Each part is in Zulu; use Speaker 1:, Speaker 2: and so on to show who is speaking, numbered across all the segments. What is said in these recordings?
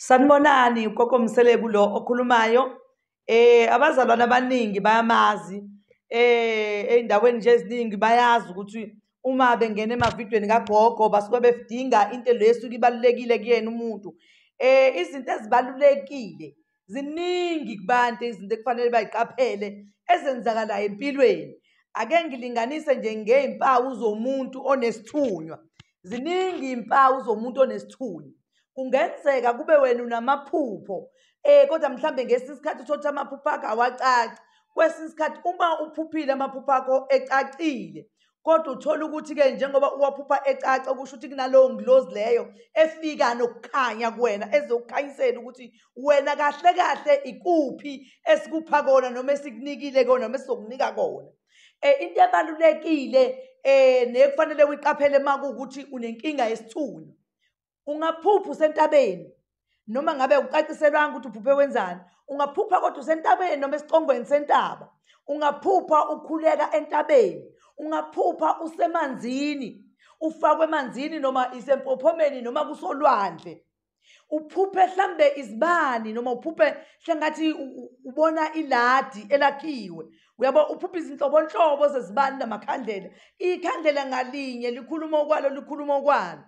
Speaker 1: Sanibonani, uGogo Mseleku lo okhulumayo. Abazalwane abaningi bayamazi. Ey'ndaweni nje eziningi bayazi ukuthi uma bengena emavidweni kagogo basuke befidinga into le esuke ibalulekile kuyena umuntu. Izinto ezibalulekile ziningi kubantu, izinto ekufanele bay'qaphele ezenzakalayo empilweni. Ake ngilinganise nje ngey'mpawu zomuntu onesithunywa. Ziningi iy'mpawu zomuntu onesithunywa. Kungenzeka kube wena unamaphupho, kodwa mhlambe ngesinye isikhathi uthole ukuthi amaphupho akho awacaci. Kwesinye isikhathi uma uphuphile amaphupho akho ecacile, kodwa uthole ukuthi-ke njengoba uwaphupha ecaca, kusho ukuthi kunalowo ngilozi leyo efika nokukhanya kuwena, ezokukhanyisela ukuthi wena kahle kahle ikuphi esikupha kona noma esikunikile kona noma esizokunika kona. Into ebalulekile nekufanele uyiqaphele uma kuwukuthi unenkinga yesithunywa. Ungaphupha usentabeni, noma ngabe ucaciselwanga ukuthi uphuphe wenzani, ungaphupha kodwa usentabeni noma esicongweni sentaba, ungaphupha ukhuleka entabeni, ungaphupha usemanzini, ufakwe emanzini noma isempophomeni noma kusolwandle, uphuphe mhlambe izibani noma uphuphe sengathi ubona iladi elakhiwe. Uyabo, uphuphe izinhlobonhlobo zezibani namakhandlela, ikhandlela ngalinye likhuluma okwalo, likhuluma okwalo.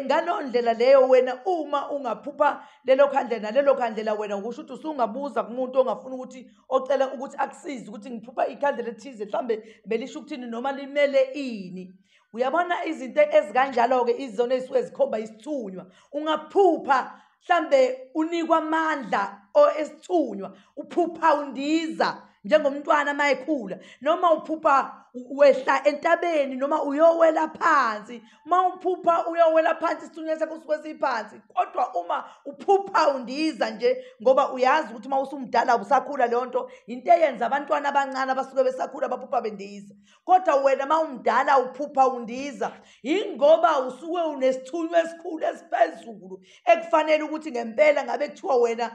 Speaker 1: Ngaleyo ndlela leyo wena uma ungaphupha lelo khandlela nalelo khandlela, wena ukusho ukuthi usungabuza kumuntu ongafuna ukuthi ocela ukuthi akusize ukuthi ngiphupha ikhandlela ethize, mhlambe belisho ukuthini noma limele ini. Uyabona izinto ezikanjalo-ke izona ezisuke zikhomba isithunywa. Ungaphupha mhlambe unikwa amandla esithunywa, uphupha undiza njengomntwana uma ekhula, noma uphupha wehla entabeni noma uyowela phansi. Uma uphupha uyowela phansi, isithunywa sakho suke siphansi. Kodwa uma uphupha undiza nje, ngoba uyazi ukuthi uma usumdala usakhula, leyo nto into eyenza abantwana abancane abasuke besakhula baphupha bendiza. Kodwa wena uma umdala uphupha undiza, yingoba usuke unesithunywa esikhulu esiphezulu ekufanele ukuthi ngempela ngabe kuthiwa wena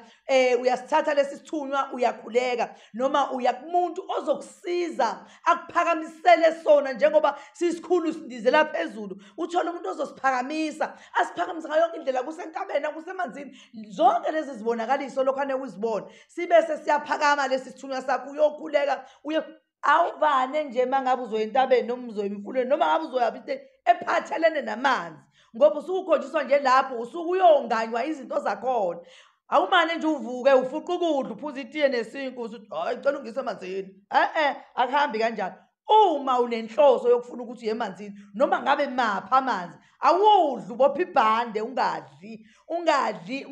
Speaker 1: uyasithatha lesi sithunywa, uyakhuleka noma uya kumuntu ozokusiza akuphakamisele sona, njengoba sisikhulu sindizela phezulu. Uthole umuntu ozosiphakamisa, asiphakamise ngayo yonke indlela, kusentabeni kusemanzini, zonke lezi zibonakaliso lokhane uzibona, sibe sesiyaphakama lesi sithunywa sakho, uyokhuleka uye awuvane nje. Uma ngabe uzoya entabeni noma uzoya emfuleni noma ngabe uzoyaphi, into ephathelene namanzi, ngoba usuke ukhonjiswa nje lapho, usuke uyonganywa izinto zakhona. Awumane nje uvuke ufuqa ukudla uphuze itiye nesinkwa uthi hayi cela ungise emanzini. Akuhambi kanjalo. Uma unenhloso yokufuna ukuthi uye emanzini noma ngabe maphi amanzi, awudli, ubopha ibhande, ungadli, ungadli.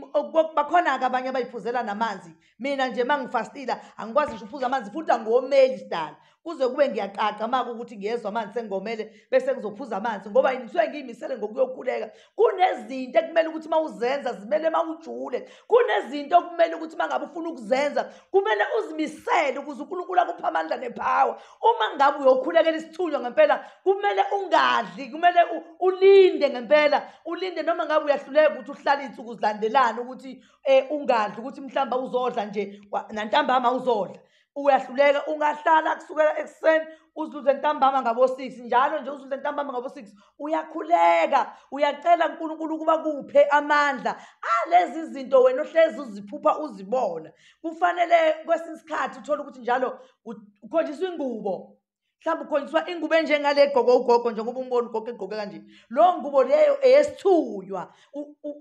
Speaker 1: Bakhona-ke abanye abayiphuzela namanzi. Mina nje uma ngifastile angikwazi ngisho ukuphuza amanzi, futhi angiwomeli sidala kuze kube ngiyaqaqa uma kuwukuthi ngiyezwa amanzi sengomele, bese ngizophuza amanzi, ngoba ngisuke ngiyimisele ngokuyokhuleka. Kunezinto ekumele ukuthi uma uzenza zimele uma ujule, kunezinto okumele ukuthi uma ngabe ufuna ukuzenza kumele uzimisele ukuze uNkulunkulu akuphe amandla nepower. Uma ngabe uyokhulekela isithunywa ngempela kumele ungadli, kumele ulinde ngempela, ulinde noma ngabe uyahluleka ukuthi uhlale iy'nsuku zilandelana ukuthi ungadli, ukuthi mhlawumbe uzodla nje nantambama uzodla, uyahluleka. Ungahlala kusukela ekuseni uzuze ntambama ngabo-6, njalo nje uzuze ntambama ngabo-6, uyakhuleka, uyacela uNkulunkulu ukuba kuphe amandla alezi zinto wena ohlezi uziphupha uzibona. Kufanele kwesinye isikhathi uthole ukuthi njalo ukhonjiswa ingubo, mhlawumbe ukhonjiswa ingubo enjengale egqokwe ugogo, njengoba umbona ugogo egqoke kanje, leyo ngubo leyo eyesithunywa.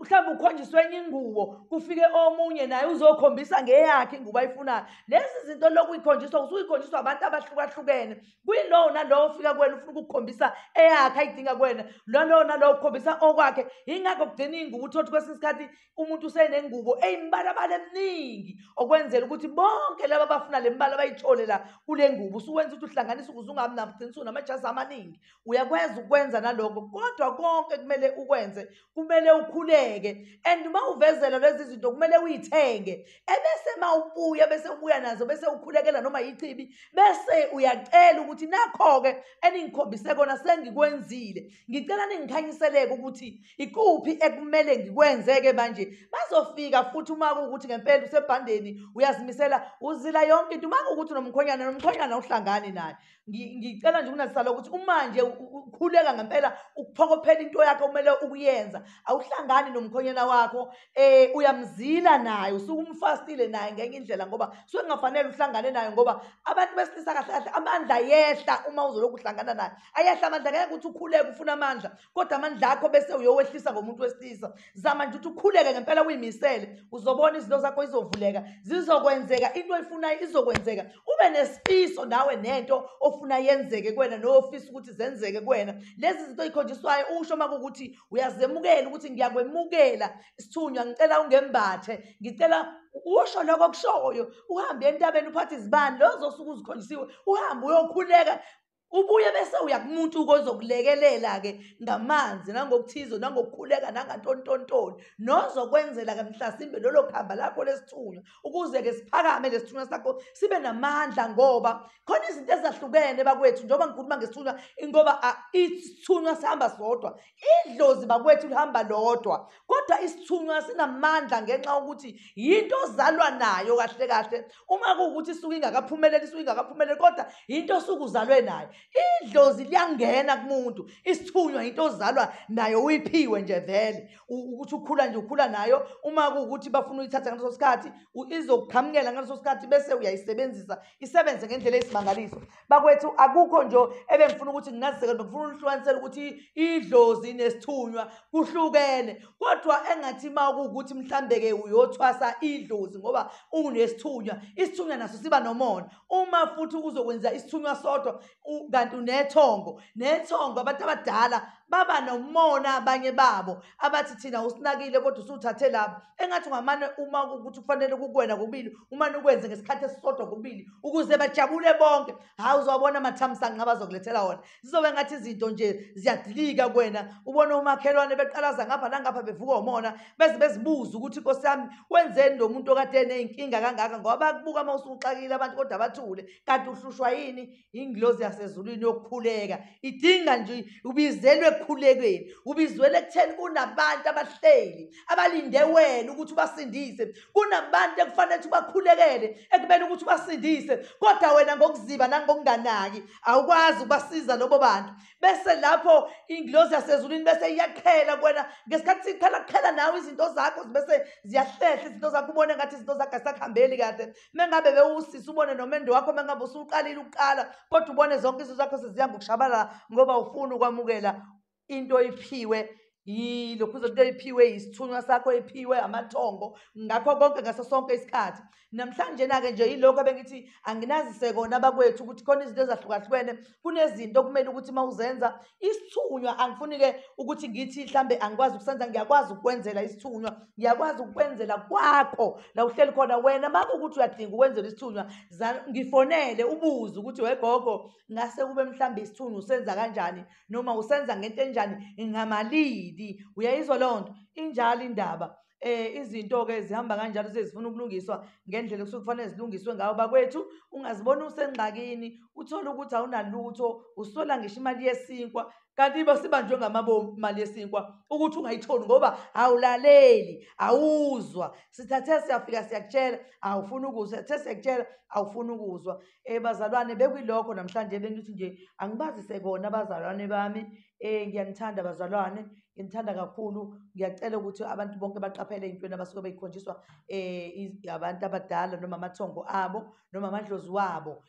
Speaker 1: Mhlawumbe ukhonjiswe enye ingubo, kufike omunye naye uzokhombisa ngeyakhe ingubo ayifunayo. Lezi zinto lokhu uyikhonjiswa, usuyikhonjiswa abantu abahlukahlukene. Kuyilowo nalowo ofika kuwena ufuna ukukukhombisa eyakhe ayidinga kuwena, nalowo nalowo ukukhombisa okwakhe. Yingakho kugcina iy'ngubo, uthole ukuthi kwesinye isikhathi umuntu usenengubo eyimibalabala eminingi, okwenzela ukuthi bonke laba abafuna le mibala bayithole la kule ngubo. Usuwenza ukuthi uhlanganise ukuze ungabi nagcina usunamajazi amaningi. Uyakwenza ukwenza nalokho, kodwa konke kumele ukwenze, kumele ukhuleke. And uma uvezela lezi zinto kumele uyithenge, ebese uma ubuya bese ubuya nazo, bese ukhulekela noma yichibi, bese uyacela ukuthi nakho-ke eningikhombise kona sengikwenzile, ngicela ningikhanyiseleke ukuthi ikuphi ekumele ngikwenze-ke manje. Bazofika futhi uma kuwukuthi ngempela usebhandeni uyazimisela, uzila yonke into. Uma kuwukuthi nomkhonyana, nomkhonyana uhlangani naye. Ngicela nje ukunazisa lokho ukuthi uma nje ukhuleka ngempela ukuphokophela into yakho okumele ukuyenza, awuhlangani nomkhonyana wakho, uyamzila naye, usuke umfastile naye ngenye indlela, ngoba suke kungafanele uhlangane naye, ngoba abantu besilisa kahle kahle amandla ayehla uma uzolokhu uhlangana naye. Ayehla amandla, ngeke ukuthi ukhuleke ufuna amandla, kodwa amandla akho bese uyowehlisa ngomuntu wesilisa. Zama nje ukuthi ukhuleke ngempela uyimisele, uzobona izinto zakho izovuleka, zizokwenzeka, into oyifunayo izokwenzeka. Ube nesifiso nawe nento ofuna yenzeke kuwena nofisa ukuthi zenzeke kuwena. Lezi zinto oyikhonjiswayo usho uma kuwukuthi uyazemukela ukuthi ngiyakwemukela isithunywa, ngicela ungembathe, ngicela usho lokho okushoyo, uhambe entabeni uphathe izibani lezo osuke uzikhonjisiwe, uhambe uyokhuleka, ubuye bese uya kumuntu ozokulekelela-ke ngamanzi nangokuthize nangokukhuleka nangantontontoni, nozokwenzela-ke mhlasimbe lolo khamba lakho lesithunywa, ukuze-ke siphakame lesithunywa sakho sibe namandla. Ngoba khona izinto ezahlukene bakwethu, njengoba ngikhuluma ngesithunywa, ngoba isithunywa sihamba sodwa, idlozi bakwethu lihamba lodwa, kodwa isithunywa sinamandla ngenxa yokuthi yinto ozalwa nayo kahle kahle. Uma kuwukuthi isuke ingakaphumeleli, isuke ingakaphumeleli, kodwa yinto osuke uzalwe nayo. Idlozi liyangena kumuntu, isithunywa into ozalwa nayo, uyiphiwe nje vele, ukuthi ukhula nje ukhula nayo. Uma kuwukuthi bafuna uyithatha ngaleso sikhathi, izokuqhamukela ngaleso sikhathi, bese uyayisebenzisa, isebenze ngendlela eyisimangaliso. Bakwethu akukho nje ebengifuna ukuthi nginaziseke, ngifuna ukuhlukanisela ukuthi idlozi nesithunywa kuhlukene, kodwa engathi uma kuwukuthi mhlambe-ke uyothwasa idlozi ngoba unesithunywa, isithunywa naso siba nomona. Uma futhi uzokwenza isithunywa sodwa kanti unethongo, nethongo abantu abadala baba nomona abanye babo abathi thina usinakile kodwa usuthathe labo. Engathi ungamane uma ukuthi kufanele kukwena kokubili, umane ukwenze ngesikhathi esisodwa kokubili ukuze bajabule bonke. Hawu, uzowabona amathamsanqa abazokulethela wona, zizobe ngathi izinto nje ziyadilika kuwena, ubone umakhelwane beqalaza ngapha nangapha bevuka umona, beze bezibuza ukuthi Nkosi yami wenzeni lo muntu okade eney'nkinga kangaka, ngoba bakubuka uma usuxakile abantu kodwa bathule, kanti uhlushwa yini? Ingilozi yasezulwini yokukhuleka idinga nje ubizelwe ekukhulekeni, ubizwele ekutheni kunabantu abahleli abalinde wena ukuthi ubasindise, kunabantu ekufanele ukuthi ubakhulekele ekubeni ukuthi ubasindise, kodwa wena ngokuziba nangokunganaki awukwazi ukubasiza lobo bantu. Bese lapho ingilozi yasezulwini bese iyaqhela kuwena, ngesikhathi siqhela qhela nawe izinto zakho bese ziyahlehla izinto zakho, ubone ngathi izinto zakho azisakuhambeli kahle. Mengabe bewusisa ubone nomendo wakho, mengabe usuqalile ukuqala, kodwa ubone zonke izinto zakho seziya ngokushabalala ngoba ufuna ukwamukela into oyiphiwe yilokhu, into oyiphiwe isithunywa sakho, iphiwe amathongo, ngakho konke ngaso sonke isikhathi. Namhlanje na-ke nje yilokhu ebengithi anginazise kona bakwethu, ukuthi khona izinto ezahlukahlukene, kunezinto okumele ukuthi uma uzenza isithunywa, angifuni-ke ukuthi ngithi mhlambe angikwazi ukusenza, ngiyakwazi ukukwenzela isithunywa, ngiyakwazi ukukwenzela kwakho la uhleli khona wena. Uma kuwukuthi uyadinga ukwenzela isithunywa, ngifonele ubuze ukuthi wegogo ngase kube mhlambe isithunywa usenza kanjani, noma usenza ngento enjani, ngamalini. Uyayizwa leyo nto? Injalo indaba. Izinto-ke zihamba kanjalo, sezifuna ukulungiswa ngendlela okusuke kufanele zilungiswe ngayo bakwethu. Ungazibona usengxakini, uthole ukuthi awunalutho, uswela ngisho imali yesinkwa, kanti ibe sibanjwe ngamabomu imali yesinkwa ukuthi ungayitholi ngoba awulaleli, awuzwa. Sithathe siyafika siyakutshela, awufuni ukuzwa, sithathe siyakutshela, awufuni ukuzwa. Bazalwane, bekuyilokho namhlanje bengithi nje angibazise kona abazalwane bami. Ngiyanithanda bazalwane, nginithanda kakhulu. Ngiyacela ukuthi abantu bonke baqaphele ey'ntweni abasuke beyikhonjiswa abantu abadala noma amathongo abo noma amadlozi wabo.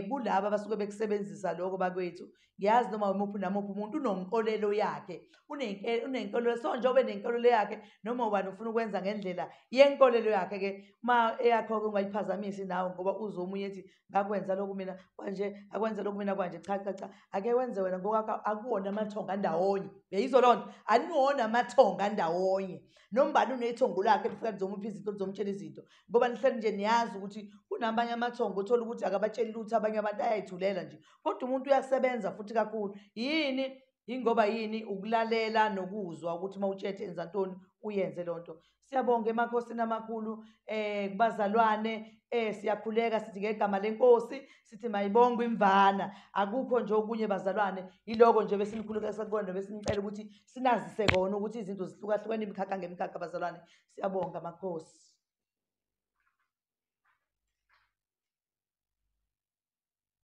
Speaker 1: Kulaba abasuke bekusebenzisa lokho bakwethu, ngiyazi noma umuphi namuphi umuntu unenkolelo yakhe, unenkolelo. So njengoba enenkolelo yakhe, noma ubani ufuna ukwenza ngendlela yenkolelo yakhe-ke, uma eyakho-ke ungayiphazamisi nawe, ngoba uzwe omunye ethi ngakwenza lokhu mina kwanje, akwenza lokhu mina kwanje. Cha cha cha, ake wenze wena ngokwakho, akuwona amathongo andawonye. Uyayizwa loo nto? Aniwona amathongo andawonye. Noma ubani unethongo lakhe elifika lizomupha izinto, lizomtshela izinto, ngoba nihleli nje niyazi ukuthi kunamanye amathongo othola ukuthi akabatsheli lutho, abanye abantu ayayithulela nje, kodwa umuntu uyasebenza futhi kakhulu. Yini? Yingoba yini? Ukulalela nokuzwa ukuthi uma utshethe enza ntoni, uyenze loo nto. Siyabonga emakhosini amakhulu, kubazalwane, siyakhuleka sithi ngegama lenkosi, sithi mayibongwe imvana. Akukho nje okunye bazalwane, yiloko nje besinikhulekisa kukona, besinicela ukuthi sinazise kona ukuthi izinto zihlukahlukene imikhakha ngemikhakha bazalwane. Siyabonga makhosi.